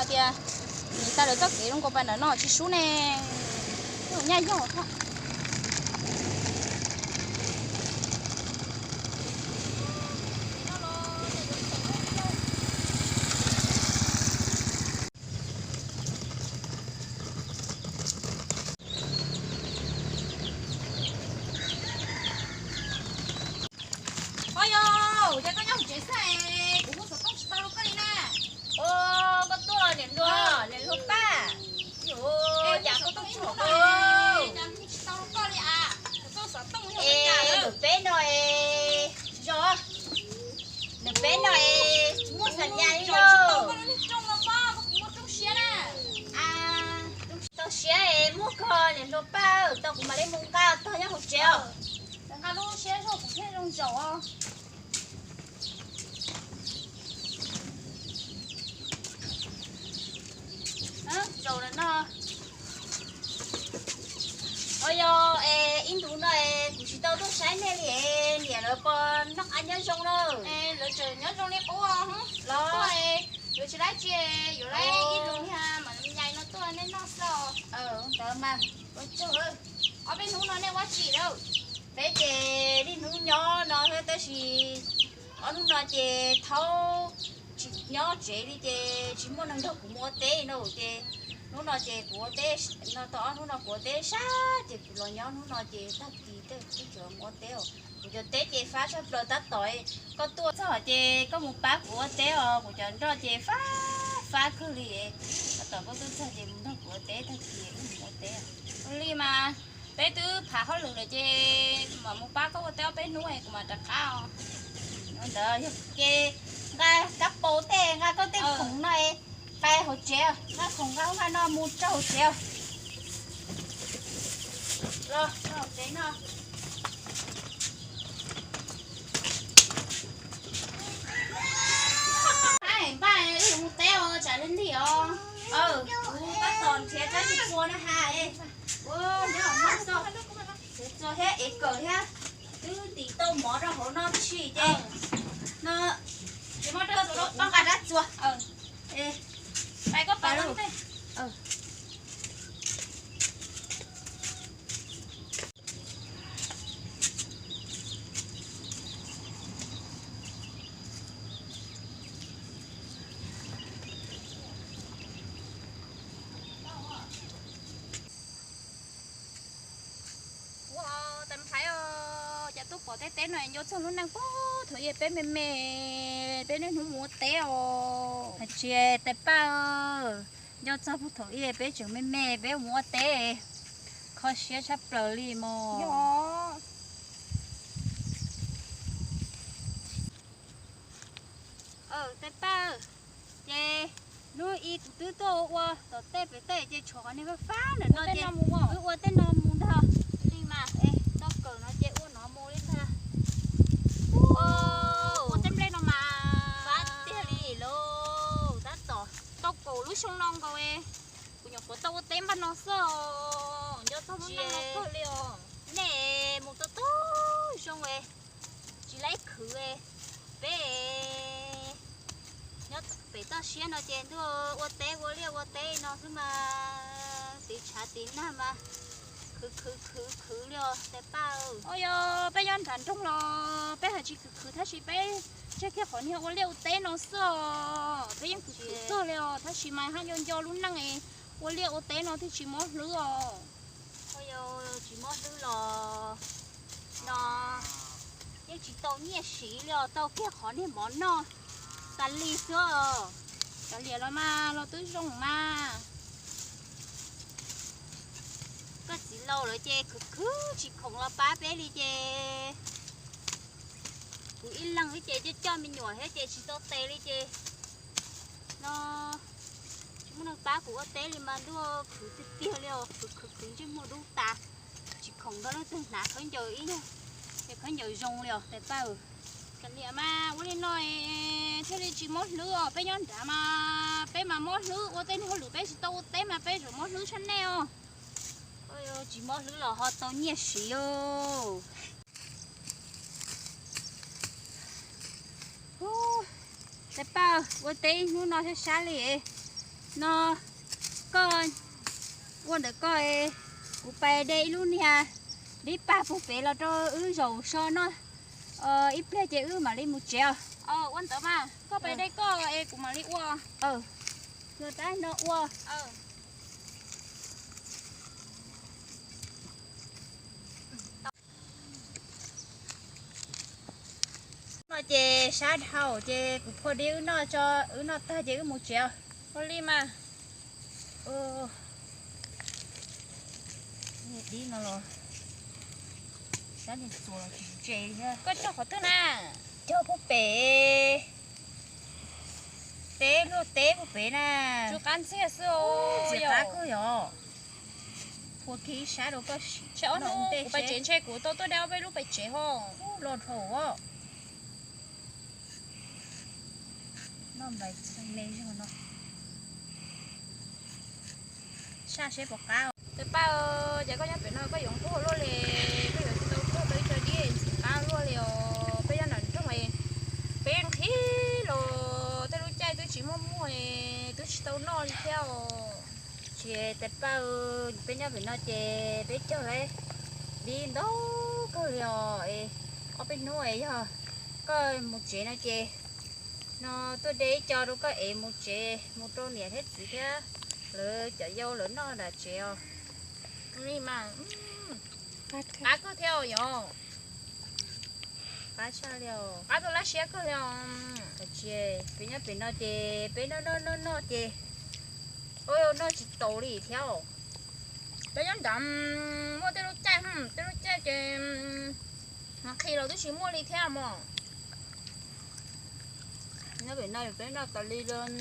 Cia, nws tau lawv txoj kev zoo nkaus pas ntawm no tsis sub ne. Nyaj yog. Ho yog, ces koj nyob hauv tsev xwb es kuv hu xov tooj tsis tau rau koj li na. Ua, koj tuaj niam hluas, niam hluas Paj. Cas koj tuaj tsis tau rau koj li as? Xov tooj, es ntawm peb no es, zos, ntawm peb no es tsis muaj xam nyas li os. Tau siab es muaj koj niam hluas Paj, tau kuv mam li mus nqa tog nyob hauv tsev os. Nqa lub siab zog kuv thiaj zoo zaum os. Zaum no. Ho yog es ib ntus no es kuv tsis tau tuaj saib nej li es niam lawv puas noj qab nyob zoo na? Lawv tseem nyob zoo li qub los. Yuav tsis laib tsi, yuav laib ib lus niag mas nyais no tuaj nej noj xwb os. Ntawd mas ua tsaug. Ob peb hnub no nej ua tsi lawm? Peb ces niaj hnub nyob no xwb tab sis ob hnub no ces thaub tsis nyob tsev li ces tsis muaj neeg nrog kuv mus ua teb no ces hnub no ces kuv ua teb no tau ob hnub no kuv ua teb sab ces kuv los nyob hnub no ces tag kis tej kuv tseem mus ua teb os. Kuv cov teb ces fab tshaj plaws tab tom koj tuaj txog ces koj mus pab kuv ua teb os, kuv cov nroj ces fab fab kawg li. Tab tom koj tuaj txog ces mus nrog kuv ua teb tag kis wb mus ua teb. Ua li mas peb twb phav hauj lwm lawm ces mam mus pab koj ua teb ob peb hnub es kuv mam rov qab os. Ntawd yog ces nqa kab paus tej nqa koj tej khoom no es pais hauv tsev, nqa khoom nqa ub nqa no mus rau hauv tsev. Los rau hauv tsev no. Npaj wb mus teb os, tsam li lig os. Kuv tab tom nrhiav tsab txuas no has. Nyob hauv no xwb, txuas thiab ev kawm thiab. Twb ntim tau mov rau hauv no tib si ces no, tsis muaj rab txuas, nqa rab txuas. Pais koj pais. Ua, tais Nplhaib os, cas tuaj pom tej teb no nco txog lub neej puag thaum ub peb me me, peb niaj hnub mus ua teb os. Hais tsis, tais Paj, nco txog puag thaum ub peb tseem me me peb mus ua teb, kho siab tshaj plaws li mog. Tais Paj, ces hnub ib kuv twb tuaj ua tom tej pem tej ces tshuav qhov niag fab fab ntawm no ces wb ua tej no mus ntag. Li mas es tau kawm no ces ua no mus li ntag. Ua tej nplej no mas fab tiag li lauj, tab tom tau kaum lub xyoo no nkaus es kuv nyuam qhuav tau ua teb npaj no xwb os, nco txog lub neej no kawg li os. Nej mus tau tau zoo es tsis laib khwv es peb nyob pem toj siab no ces ntuj ua teb ua liaj ua teb no xwb mas tiv tshav tiv nag mas khwv khwv khwv khwv li os tais Paj. Ua yog peb nyob nram nroog los peb haj tsis khwv khwv tab sis peb tseg kiag qhov niag ua liaj ua teb no xwb os, peb yeej khwv khwv kawg li os tab sis mas haj nco nco lub neej ua liaj ua teb no thiaj tsis mob hlwb os. Ua yog tsis mob hlwb los no yeej tsis tau nyiaj siv li os, tau kiag qhov niag mov noj tas li xwb os. Kav liam los mas los twb zoo mas. Koj txiv laus lawm ces khwv khwv tsis khoom los pab peb li ces kuv ib leeg xwb ces coj coj me nyuam thiab ces tsis tau tes li ces no tsis muaj neeg pab kuv ua teb li mas ntuj khwv tiag tiag li os, khwv khwv khwv ntsej muag dub tas, tsis khoom nrog leej twg hnav khaub ncaws ib nyuag, ces khaub ncaws zoo li os tais Paj. Kav liam mas ua li no thiaj li tsis mob hlwb os, peb nyob nrad mas peb mas mob hlwb, ua tej niag hauj lwm peb tsis tau ua teb mas peb tseem mob hlwb tshaj nej os. Tsis mob hlwb los ho tau nyiaj siv os. Tais Paj, ua teb ib hnub no sab sab li, No, koj ua ntawm koj, kuv pais de ib lub niag dib pag puag pem los rau wb zaum so noj, ib pliag ces wb mam li mus tsev os. Ua ntawd mas koj pais de koj es kuv mam li ua. Tab no ua. No ces sab dhau ces kuv phua dib wb noj tso, wb noj tag ces wb mus tsev. Ua li mas. Dib no los, sab niag txuas los tsis ntse thiab. Koj cog qhov twg na? Cog puag pem, teb luaj teb puag pem na. Tsw qab ntxiag xwb. Ntxiag qab kawg yog. Phua kiag ib sab rau koj sim. Tshe ob hnub kuv pais tsev ntshe kuv tau tuaj de ob peb lub pais tsev ho. Loj dhau. Noj nplaim txheej me zog no. Saj seb puas qab. Tais Paj, ces koj nyob pem no koj yuav nquag luaj li, koj yuav tsis tau tuag tau ib co dib ntxim qab luaj li os. Peb nyob nram nroog, peb nqhis los tej lub caij twb tsis muaj muag, twb tsis tau noj li thiab os. Tsis, Tais Paj, peb nyob pem no ces peb cog lawm dib ntau kawg li os. Ob peb hnub yog koj mus tsev no ces no tuaj de ib co rau koj ev mus tsev mus rau niam thiab txiv thiab lawv cov yau lawv noj nram tsev os. Qab kawg thiab os yom. Qab tshaj li os. Qab tuaj lab siab kawg li os. Tsis, peb nyob pem no ces peb noj noj noj noj ces noj tsis taus li thiab os. Peb nyob nram muaj tej lub caij, tej lub caij ces nqhis los twb tsis muaj li thiab mog. Nyob pem no peb noj tas li lawm.